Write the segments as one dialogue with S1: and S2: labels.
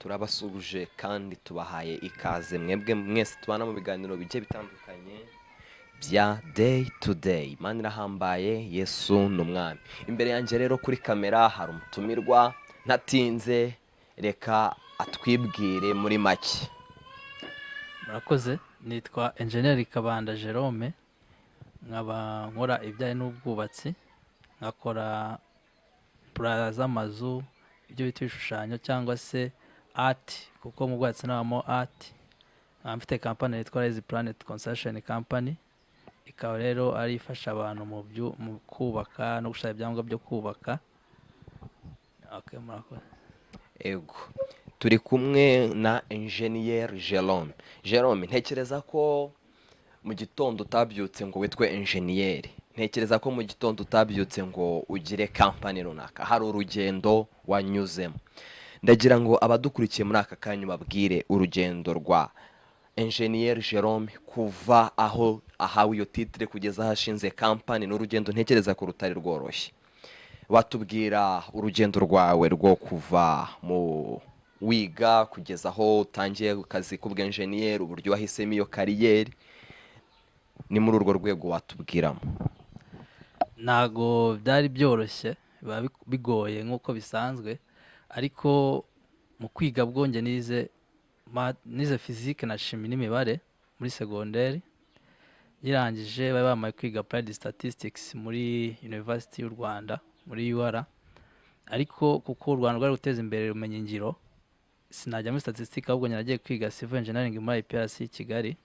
S1: Turabasuhuje kandi tubahaye ikaze mwebwe mwese tubana mu biganiro bigiye bitandukanye bya Day to Day. Imana irahambaye, Yesu ni umwami. Imbere yanjye rero kuri kamera hari umutumirwa. Ntatinze, reka atwibwire muri make.
S2: Murakoze. Nitwa Enjeniyeri Kabanda Jerome, nkaba nkora ibijyanye n'ubwubatsi, nkakora plan z'amazu, ibyo bita ibishushanyo cyangwa se art, kuko mu bwubatsi habamo art. Nkaba mfite kampani yitwa Rise Planet Construction Company, ikaba rero ari ifasha abantu mu kubaka no gushaka ibyangombwa byo kubaka. Okay, murakoze.
S1: Ego, turi kumwe na Enjeniyeri Jerome. Jerome, ntekereza ko mu gitondo utabyutse ngo witwe enjeniyeri. Ntekereza ko mu gitondo utabyutse ngo ugire kampani runaka. Hari urugendo wanyuzemo. Ndagira ngo abadukurikiye muri aka kanya babwire urugendo rwa Enjeniyeri Jerome kuva aho ahawe iyo titre kugeza aho ashinze kampani. Ni urugendo ntekereza ko rutari rworoshye. Watubwira urugendo rwawe rwo kuva mu wiga kugeza aho utangiye akazi k'ubwenjeniyeri, uburyo wahisemo iyo career? Ni muri urwo rwego watubwiramo.
S2: Ntago byari byoroshye, biba bigoye nk'uko bisanzwe, ariko mu kwiga bwo njye nize physique na chimie n'imibare muri segonderi. Nyirangije bari bamaye kwiga applied statistics muri University y'u Rwanda, muri UR, ariko kuko u Rwanda rwari guteza imbere ubumenyingiro, sinajya muri statistique, ahubwo njye nagiye kwiga civil engineering muri IPRC i Kigali,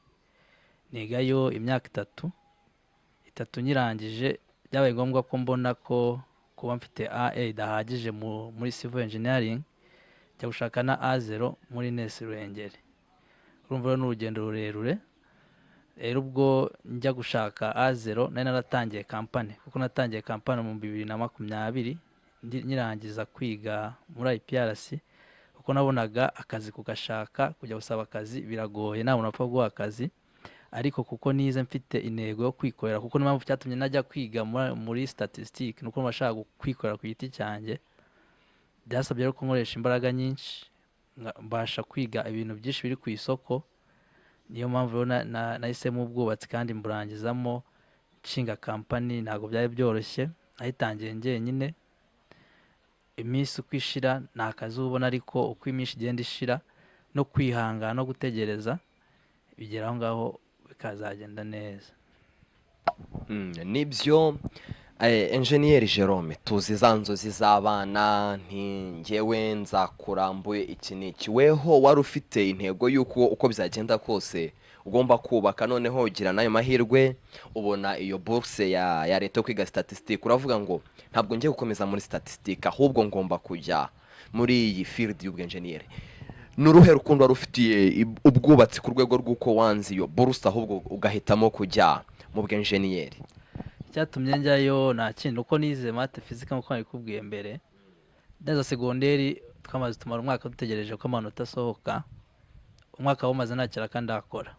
S2: nigayo imyaka 3. 3 nyirangije, byabaye ngombwa ko mbona ko kuba mfite AA idahagije muri civil engineering, njya gushaka na A0 muri INES Ruhengeri. Urumva rero ni urugendo rurerure. Rero ubwo njya gushaka A0 nari naratangiye kampani, kuko natangiye kampani mu 2020 nyirangiza kwiga muri IPRC, kuko nabonaga akazi kugashaka, kujya gusaba akazi biragoye, nta muntu wapfa guha akazi. Ariko kuko nize mfite intego yo kwikorera, kuko niyo mpamvu cyatumye najya kwiga muri statistique, nuko nashaka kwikorera ku giti cyanjye. Byasabye rero ko nkoresha imbaraga nyinshi, mbasha kwiga ibintu byinshi biri ku isoko. Niyo mpamvu rero nahisemo ubwubatsi kandi mburangizamo nshinga kampani. Ntabwo byari byoroshye, nayitangiye njyenyine. Iminsi uko ishira nta kazi ubona, ariko uko iminsi igenda ishira no kwihangana no gutegereza, bigera aho ngaho bikazagenda neza.
S1: Nibyo, Enjeniyeri Jerome, tuzi za nzozi z'abana, nti ngewe nzakurambuye iki n'iki. Weho wari ufite intego y'uko uko byagenda kose ugomba kubaka, noneho ugira n'ayo mahirwe ubona iyo bourse ya leta yo kwiga statistique, uravuga ngo ntabwo ngiye gukomeza muri statistique, ahubwo ngomba kujya muri iyi field y'ubwenjeniyeri. Ni uruhe rukundo wari ufitiye ubwubatsi ku rwego rw'uko wanze iyo bourse, ahubwo ugahitamo kujya mu bwenjeniyeri?
S2: Icyatumye njyayo nta kindi, uko nize math, physique nk'uko nabikubwiye mbere. Neza segonderi twamaze tumara umwaka dutegereje ko amanota asohoka. Umwaka wamaze nta kiraka ndakora.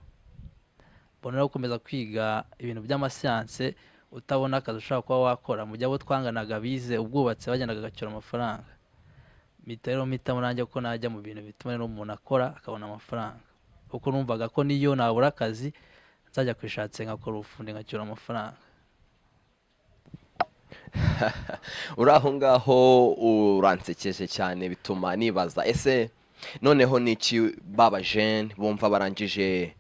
S2: Mbona rero gukomeza kwiga ibintu by'amasiyanse utabona akazi ushobora kuba wakora, mu gihe abo twanganaga bize ubwubatsi bagendaga bagacyura amafaranga, mpita rero mpitamo nanjye ko najya mu bintu bituma rero umuntu akora akabona amafaranga, kuko numvaga ko niyo nabura akazi nzajya kwishatse nkakora ubufundi ngacyura amafaranga.
S1: Uri aho ngaho uransekeje cyane, bituma nibaza: ese noneho niki baba jeunes bumva barangije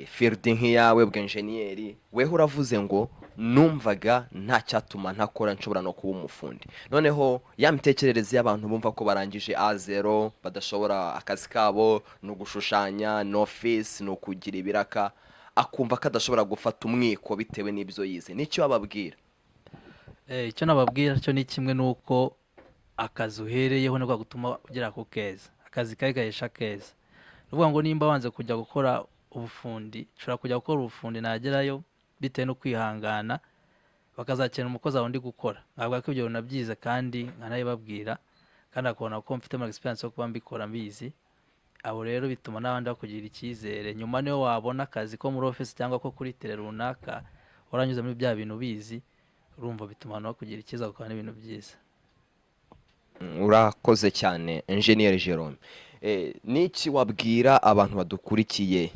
S1: field nk'iyawe bw'enjeniyeri, weho uravuze ngo numvaga nta cyatuma ntakora, nshobora no kuba umufundi. Noneho ya mitekerereze y'abantu bumva ko barangije A0 badashobora, akazi kabo ni ugushushanya, ni office, ni ukugira ibiraka, akumva ko adashobora gufata umwiko bitewe n'ibyo yize, nicyo wababwira?
S2: Icyo nababwira cyo ni kimwe, nuko akazi uhereyeho niko gutuma ugera ku keza. Akazi kabi gahesha keza. Ni ukuvuga ngo nimba wanze kujya gukora ubufundi, nshobora kujya gukora ubufundi, nagerayo bitewe no kwihangana bakazakenera umukozi aho ndi gukora, nkavuga ko ibyo bintu nabyize kandi nkanabibabwira, kandi akabona ko mfitemo experience yo kuba mbikora mbizi. Abo rero bituma n'abandi bakugirira icyizere. Nyuma niyo wabona akazi ko muri office cyangwa ko kuri tele runaka, waranyuze muri bya bintu ubizi, urumva bituma abantu bakugira icyizere, ukabona n'ibintu byiza.
S1: Urakoze cyane, Enjeniyeri Jerome. Niki wabwira abantu badukurikiye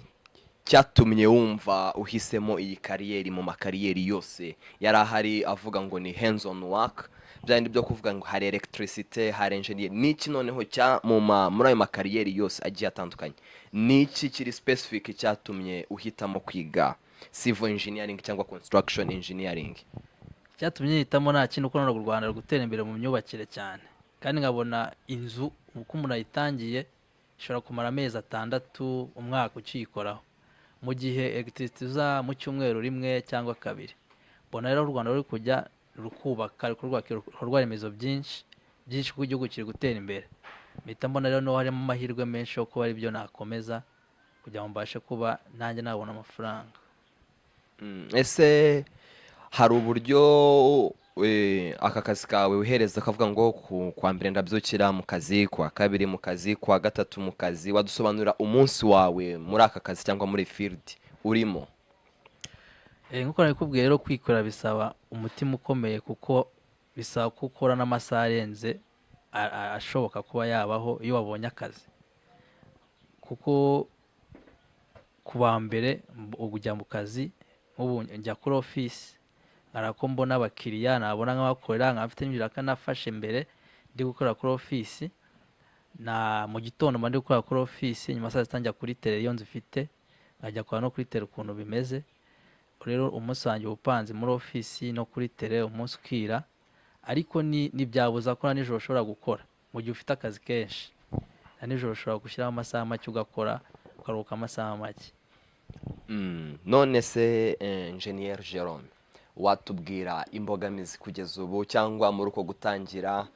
S1: cyatumye wumva uhisemo iyi career mu ma career yose yari ahari, avuga ngo ni hands on work, bya bindi byo kuvuga ngo hari electricité, hari engineer? Niki noneho cya muri ayo ma career yose agiye atandukanye, niki kiri specific cyatumye uhitamo kwiga civil engineering cyangwa construction engineering?
S2: Icyatumye nyihitamo nta kindi, uko nabonaga u Rwanda ruri gutera imbere mu myubakire cyane, kandi nkabona inzu uko umuntu ayitangiye ishobora kumara amezi 6, umwaka ukiyikoraho, mu gihe electricité iza mu cyumweru rimwe cyangwa kabiri. Mbona rero u Rwanda ruri kujya rukubaka, ruri kubaka ibikorwa remezo byinshi byinshi kuko igihugu kiri gutera imbere. Mpita mbona rero niho harimo amahirwe menshi yo kuba aribyo nakomeza kugira ngo mbashe kuba nanjye nabona amafaranga.
S1: Ese hari uburyo aka kazi kawe wihereza ukavuga ngo ku wa mbere ndabyukira mu kazi, ku wa kabiri mu kazi, ku wa gatatu mu kazi? Wadusobanurira umunsi wawe muri aka kazi cyangwa muri field urimo?
S2: Nk'uko nabikubwiye rero, kwikorera bisaba umutima ukomeye, kuko bisaba ko ukora n'amasaha arenze ashoboka kuba yabaho iyo wabonye akazi. Kuko ku wa mbere ujya mu kazi, nk'ubu njya kuri ofisi nkara ko mbona abakiriya, nabona nk'abakorera, nkaba mfite n'ibiraka nafashe mbere ndi gukorera kuri ofisi. Na mu gitondo mba ndi gukorera kuri ofisi, nyuma ya saa sita njya kuri terrain iyo nzifite, nkajya kureba no kuri terrain ukuntu bimeze. Rero umunsi wanjye uba upanze muri ofisi no kuri terrain, umunsi ukira. Ariko ni ntibyabuza ko na nijoro ushobora gukora mu gihe ufite akazi kenshi. Na nijoro ushobora gushyiraho amasaha make ugakora, ukaruhuka amasaha make.
S1: None se Engineer Jerome, watubwira imbogamizi kugeza ubu cyangwa muri uko gutangira,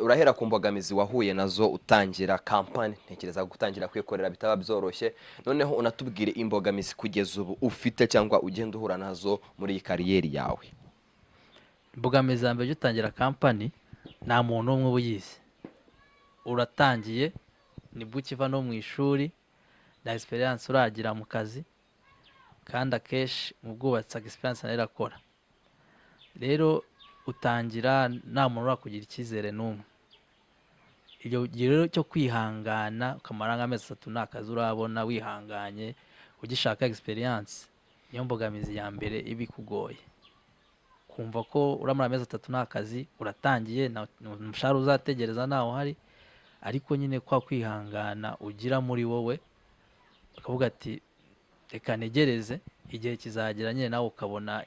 S1: urahera ku mbogamizi wahuye nazo utangira kampani? Ntekereza gutangira kwikorera bitaba byoroshye. Noneho unatubwire imbogamizi kugeza ubu ufite cyangwa ugenda uhura nazo muri iyi career yawe.
S2: Imbogamizi ya mbere, ugitangira kampani nta muntu n'umwe uba uyizi. Uratangiye, nibwo ukiva no mu ishuri, nta experience uragira mu kazi, kandi akenshi mu bwubatsi experience nayo irakora. Rero utangira nta muntu urakugira icyizere n'umwe. Icyo gihe rero cyo kwihangana ukamara nk'amezi 3 nta kazi urabona, wihanganye ugishaka experience, niyo mbogamizi ya mbere iba ikugoye. Kumva ko uramara amezi 3 nta kazi, uratangiye, nta umushahara uzategereza ntawo uhari. Ariko nyine kwa kwihangana ugira muri wowe, ukavuga ati reka ntegereze, igihe kizagera nyine nawe ukabona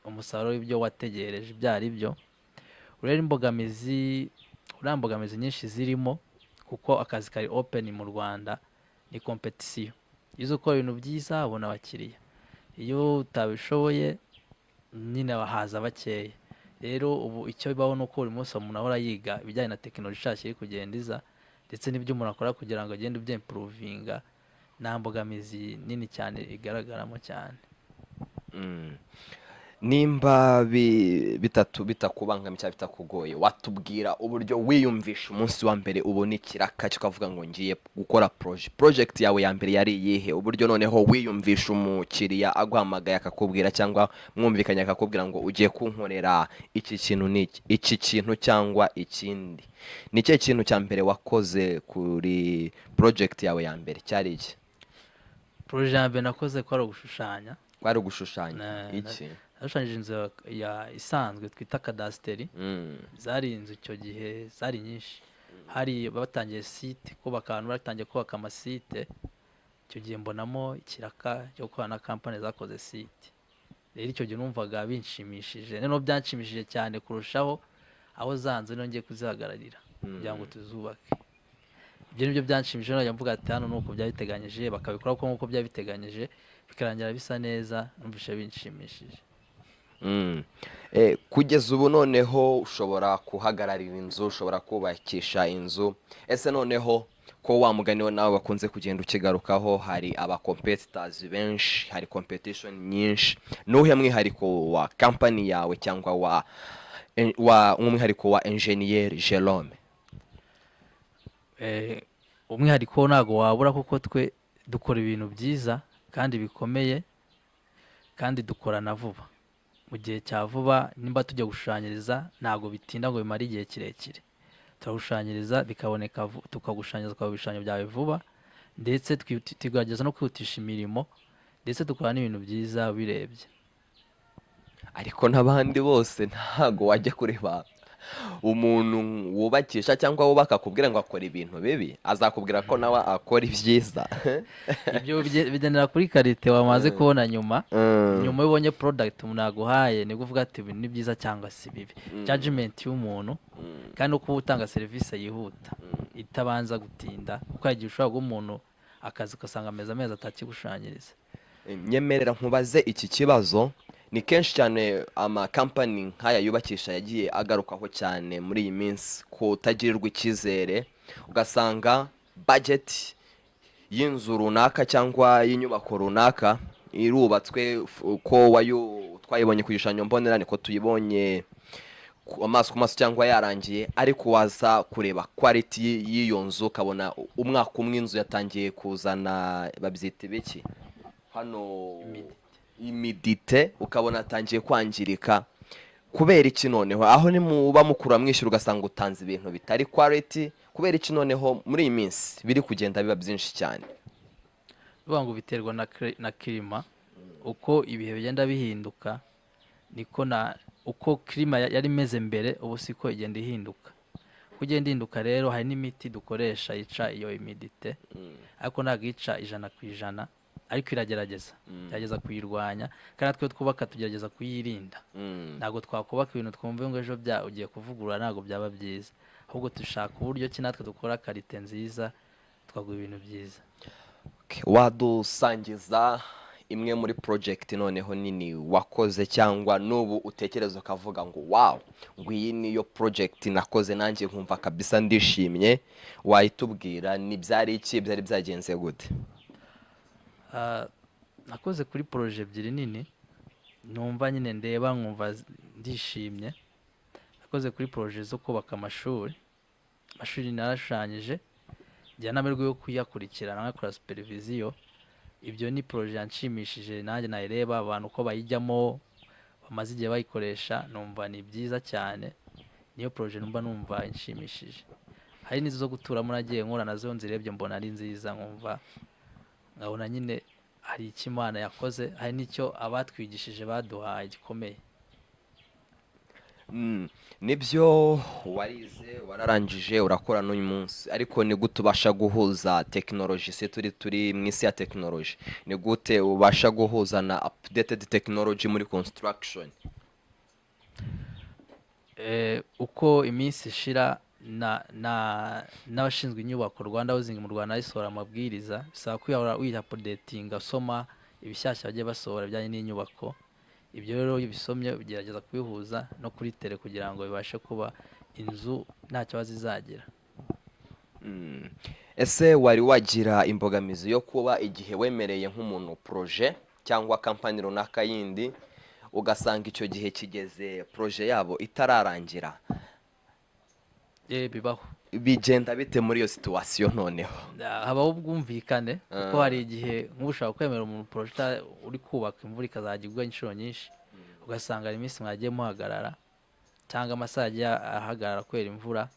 S2: umusaruro w'ibyo wategereje ibyo ari byo. Rero imbogamizi, uriya mbogamizi nyinshi zirimo, kuko akazi kari open mu Rwanda, ni competition. Iyo uzi gukora ibintu byiza ubona abakiriya, iyo utabishoboye nyine haza bakeya. Rero ubu icyo bibaho ni uko buri munsi umuntu ahora yiga ibijyanye na tekinoloji nshyashya iri kugenda iza, ndetse n'ibyo umuntu akora kugira ngo agende ubyimprovinga. Nta mbogamizi nini cyane igaragaramo cyane.
S1: Nimba bitatu bitakubangamiye cyangwa bitakugoye, watubwira uburyo wiyumvisha umunsi wa mbere ubona ikiraka kikavuga ngo ngiye gukora project yawe ya mbere yari iyihe? Uburyo noneho wiyumvisha umukiriya aguhamagaye akakubwira cyangwa mwumvikanye akakubwira ngo ugiye kunkorera iki kintu n'iki, iki kintu cyangwa ikindi, ni ikihe kintu cya mbere wakoze kuri project yawe ya mbere? Cyari iki?
S2: Projet ya mbere nakoze ko ari ugushushanya.
S1: Kwari ugushushanya iki?
S2: Nashushanyije inzu ya isanzwe twita kadasiteri. Zari inzu icyo gihe zari nyinshi, hari batangiye site kubaka, ahantu batangiye kubaka ama site. Icyo gihe mbonamo ikiraka cyo gukorana na kampani zakoze site. Rero icyo gihe numvaga binshimishije, noneho byanshimishije cyane kurushaho aho za nzu nongeye kuzihagararira kugira ngo tuzubake. Ibyo nibyo byanshimishije. Najya mvuga ati hano nuko byari biteganyije, bakabikora kuko nk'uko byari biteganyije bikarangira bisa neza, numvise binshimishije.
S1: Kugeza ubu noneho ushobora guhagararira inzu, ushobora kubakisha inzu. Ese noneho ko wa mugani we nawe bakunze kugenda ukigarukaho, hari aba competitors benshi, hari competition nyinshi, nuhe mwihariko wa company yawe cyangwa wa umwihariko wa Engineer Jerome?
S2: Umwihariko ntabwo wabura, kuko twe dukora ibintu byiza kandi bikomeye, kandi dukorana vuba, mu gihe cya vuba. Nimba tujya gushushanyiriza ntabwo bitinda ngo bimare igihe kirekire. Turagushushanyiriza bikaboneka, tukagushushanyiriza ukabona ibishushanyo byawe vuba, ndetse tugerageza no kwihutisha imirimo, ndetse dukora n'ibintu byiza ubirebye.
S1: Ariko n'abandi bose, ntago wajya kureba umuntu wubakisha cyangwa wubaka akubwira ngo akora ibintu bibi, azakubwira ko nawe akora ibyiza.
S2: Ibyo bigendera kuri qualité wamaze kubona nyuma. Nyuma iyo ubonye product umuntu yaguhaye, nibwo uvuga ati ibi ni byiza cyangwa si bibi. Judgment y'umuntu, kandi no kuba utanga serivisi yihuta itabanza gutinda, kuko hari igihe ushobora guha umuntu akazi ugasanga amezi atakigushushanyiriza.
S1: Nyemerera nkubaze iki kibazo. Ni kenshi cyane amakampani nk'aya yubakisha yagiye agarukaho cyane muri iyi minsi kutagirirwa icyizere, ugasanga budget y'inzu runaka cyangwa y'inyubako runaka irubatswe, uko wayo twayibonye ku gishushanyo mbonera niko tuyibonye amaso ku maso cyangwa yarangiye, ariko waza kureba quality y'iyo nzu ukabona umwaka umwe inzu yatangiye kuzana, babyita ibiki hano, humidité, ukabona atangiye kwangirika. Kubera iki noneho aho nimuba mukura mwishyura ugasanga utanze ibintu bitari quality? Kubera iki noneho muri iyi minsi biri kugenda biba byinshi cyane?
S2: Bivuga ngo biterwa na climat. Uko ibihe bigenda bihinduka niko na uko climat yari imeze mbere, ubu siko igenda ihinduka. Uko igenda ihinduka rero, hari n'imiti dukoresha yica iyo humidité, ariko ntabwo yica 100%, ariko iragerageza, gerageza kuyirwanya. Kandi natwe twubaka tugerageza kuyirinda. Ntabwo twakubaka ibintu twumve ngo ejo bya ugiye kuvugurura, ntabwo byaba byiza. Ahubwo dushaka uburyo ki natwe dukora qualité nziza, tukaguha ibintu byiza.
S1: Okay, wadusangiza imwe muri project noneho nini wakoze cyangwa n'ubu utekereza ukavuga ngo wow, ngo iyi niyo project nakoze nanjye nkumva kabisa ndishimye? Wayitubwira? Ni byari iki? Byari byagenze gute?
S2: Ah, nakoze kuri projet ebyiri nini numva nyine ndeba nkumva ndishimye. Nakoze kuri projet zo kubaka amashuri. Amashuri narashushanyije, ngira n'amahirwe yo kuyakurikirana nkakora supervision. Ibyo ni projet yanshimishije nanjye, nayireba abantu uko bayijyamo, bamaze igihe bayikoresha, numva ni byiza cyane. Niyo projet numva inshimishije. Hari n'izo zo guturamo nagiye nkora, nazo nzirebye mbona ari nziza, nkumva nkabona nyine hari icyo Imana yakoze, hari n'icyo abatwigishije baduhaye gikomeye.
S1: Nibyo, warize, wararangije, urakora n'uyu munsi, ariko ni gute ubasha guhuza tekinoloji? Se turi mu isi ya tekinoloji, ni gute ubasha guhuza na updated technology muri construction?
S2: Uko iminsi ishira na n'abashinzwe inyubako, Rwanda Housing mu Rwanda isohora amabwiriza, bisaba kwihora wiya-updatinga, usoma ibishyashya bagiye basohora bijyanye n'inyubako. Ibyo rero iyo ubisomye ugerageza kubihuza no kuri terrain kugira ngo bibashe kuba inzu nta kibazo izagira.
S1: Ese wari wagira imbogamizi yo kuba igihe wemereye nk'umuntu projet cyangwa kampani runaka yindi, ugasanga icyo gihe kigeze projet yabo itararangira?
S2: Bibaho.
S1: Bigenda bite muri iyo situation noneho?
S2: Habaho ubwumvikane, kuko hari igihe nk'ubu ushobora kwemera umuntu projet uri kubaka, imvura ikazajya igwa inshuro nyinshi, ugasanga hari iminsi mwagiye muhagarara cyangwa amasaha yagiye ahagarara kubera imvura.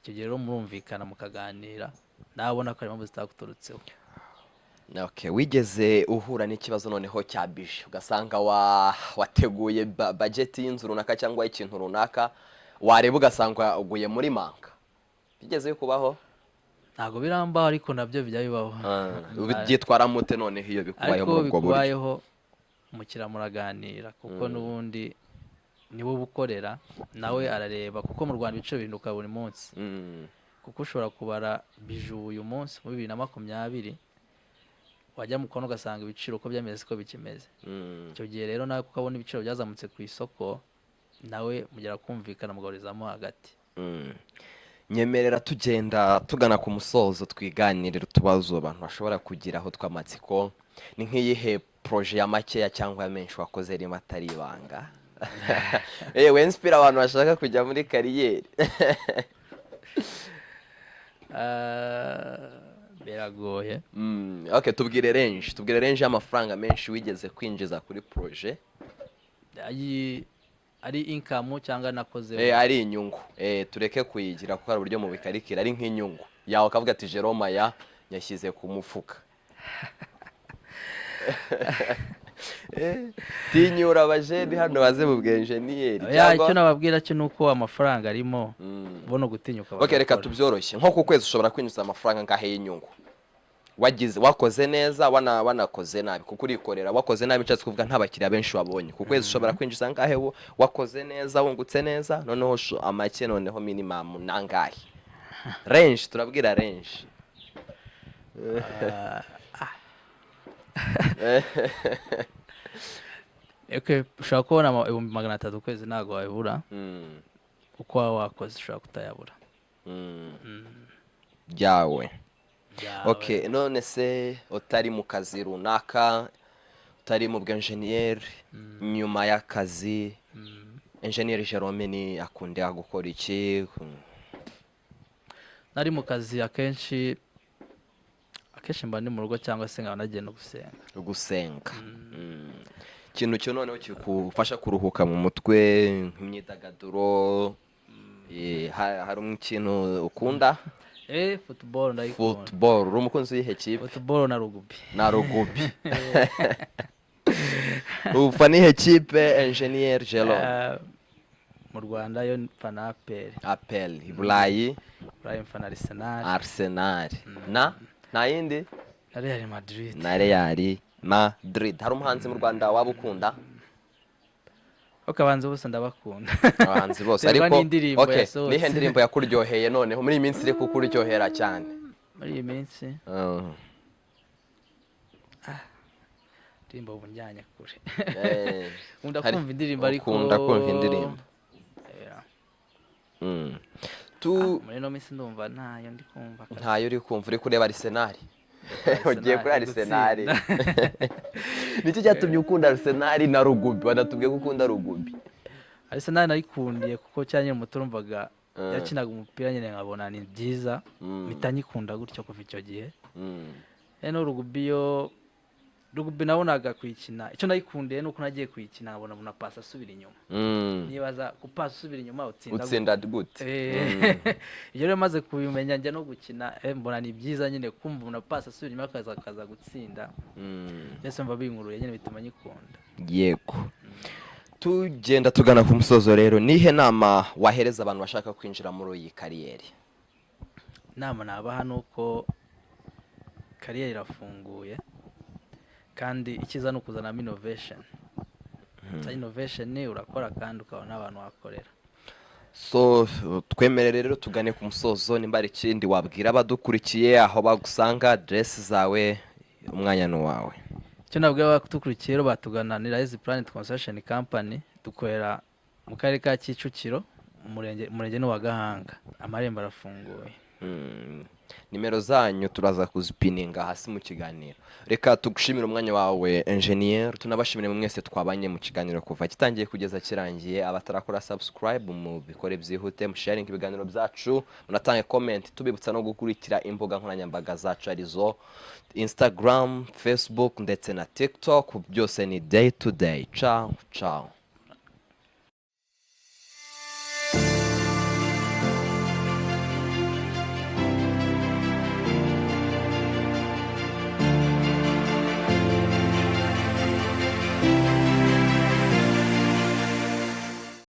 S2: Icyo gihe rero murumvikana, mukaganira, nawe ubona ko hari impamvu zitaguturutseho.
S1: Okay, wigeze uhura n'ikibazo noneho cya budget, ugasanga wateguye budget y'inzu runaka cyangwa ikintu runaka, wareba ugasanga uguye muri manque? Bigeze bikubaho?
S2: Ntabwo birambaho, ariko nabyo bijya bibaho.
S1: Byitwara mute noneho iyo bikubayeho
S2: Ariko
S1: muri ubwo buryo?
S2: bikubayeho, umukiriya muraganira, kuko n'ubundi niwe uba ukorera, nawe arareba, kuko mu Rwanda ibiciro bihinduka buri munsi. Kuko ushobora kubara budget uyu munsi muri 2020, wajya mu kubona ugasanga ibiciro uko byameze siko bikimeze. Icyo gihe rero nawe kuko abona ibiciro byazamutse ku isoko, nawe mugera kumvikana mugahurizamo hagati.
S1: Nyemerera tugenda tugana ku musozo, twiganirira utubazo abantu bashobora kugiraho tw'amatsiko. Ni nk'iyihe projet ya makeya cyangwa ya menshi wakoze rimwe atari ibanga, yewe inspira abantu bashaka kujya muri carrière?
S2: Ah, biragoye.
S1: Okay, tubwire range y'amafaranga menshi wigeze kwinjiza kuri projet.
S2: Ayi Ari income cyangwa nakoze?
S1: Ari inyungu. Tureke kuyigira kuko hari uburyo mu bikarikira, ari nk'inyungu yawe ukavuga ati: "Jerome, aya nyashyize ku mufuka." Tinyura abajeni hano baze mu bwenjeniyeri.
S2: Oya,
S1: cyangwa
S2: icyo nababwira cyo ni uko amafaranga arimo, ubona gutinyuka
S1: Ok, reka
S2: bagakora.
S1: tubyoroshye. Nko ku kwezi ushobora kwinjiza amafaranga angahe y'inyungu, wagize wakoze neza, wanakoze nabi, kuko urikorera? Wakoze nabi nshatse kuvuga nta bakiriya benshi wabonye. Ku kwezi ushobora kwinjiza angahe wakoze neza, wungutse neza? Noneho amake, noneho minimum ni angahe? Range, turabwira range.
S2: Ah. Okay, ushobora kubona 300,000 ukwezi, ntabwo wabibura. Uko waba wakoze ushobora kutayabura.
S1: Byawe.
S2: Byawe.
S1: Okay, none se utari mu kazi runaka, utari mu bwenjeniyeri, nyuma y'akazi enjeniyeri Jerome ni akunda gukora iki?
S2: Nari mu kazi, akenshi akenshi mba ndi mu rugo cyangwa se nkaba nagiye no gusenga.
S1: Gusenga. Ikintu cyo noneho kigufasha kuruhuka mu mutwe, nk'imyidagaduro, hari ikintu ukunda?
S2: Football ndayikunda.
S1: Football. Uri umukunzi w'ihe kipe?
S2: Football na rugby.
S1: Na rugby. Ufana ihe kipe, enjeniyeri Jerome?
S2: Mu Rwanda yo mfana APR.
S1: APR. I Burayi?
S2: Burayi mfana Arsenal.
S1: Arsenal. Na nta yindi?
S2: Na Real Madrid.
S1: Na Real Madrid. Hari umuhanzi mu Rwanda waba ukunda?
S2: Ok, abahanzi bose ndabakunda.
S1: Abahanzi bose.
S2: Terwa
S1: Ariko
S2: n'indirimbo
S1: okay,
S2: yasohotse.
S1: nihe ndirimbo yakuryoheye noneho muri iyi minsi iri kukuryohera cyane?
S2: Muri iyi minsi, indirimbo ubu njyanye kure. Nkunda kumva indirimbo ariko
S1: Ukunda kumva indirimbo.
S2: Yeah.
S1: Tu
S2: Muri ino minsi ndumva ntayo ndi kumva kabisa.
S1: Ntayo uri kumva, uri kureba Arsenal.
S2: Arsenal
S1: Ugiye kuri
S2: iri
S1: Arsenal.
S2: gutsinda.
S1: Nicyo cyatumye ukunda Arsenal na rugby? Wanatubwiye ko ukunda rugby.
S2: Arsenal nayikundiye kuko cyane nkiri muto numvaga yakinaga umupira nyine nkabona ni byiza, mpita nyikunda gutyo kuva icyo gihe. Rero rugby yo, rugby nabonaga kuyikina, icyo nayikundiye ni uko nagiye kuyikina nkabona umuntu apasa asubira inyuma. Nibaza gupasa usubira inyuma utsinda gute?
S1: Utsinda gute?
S2: Ibyo rero maze kubimenya njya no gukina, mbona ni byiza nyine kumva umuntu apasa asubira inyuma akaza gutsinda. Byose mva binkuruye nyine, bituma nyikunda.
S1: Yego, tugenda tugana ku musozo rero, nihe nama wahereza abantu bashaka kwinjira muri iyi career?
S2: Inama nabaha ni uko career irafunguye, kandi icyiza ni ukuzanamo innovation. Innovation urakora kandi ukabona n'abantu wakorera.
S1: So twemerere rero tugane ku musozo. Nimba hari ikindi wabwira abadukurikiye, aho bagusanga, aderesi zawe, umwanya ni uwawe.
S2: Icyo nabwira abadukurikiye rero, batugana ni Rise Planet Construction Company, dukorera mu karere ka Kicukiro, umurenge ni uwa Gahanga, amarembo arafunguye.
S1: Nimero zanyu turaza kuzipininga hasi mu kiganiro. Reka tugushimire umwanya wawe, enjeniyeri, tunabashimire mwese twabanye mu kiganiro kuva gitangiye kugeza kirangiye. Abatarakora subscribe mu bikore byihute, musharinga ibiganiro byacu, munatange comment. Tubibutsa no gukurikira imbuga nkoranyambaga zacu, arizo Instagram, Facebook ndetse na TikTok, byose ni Day to Day. Ciao ciao.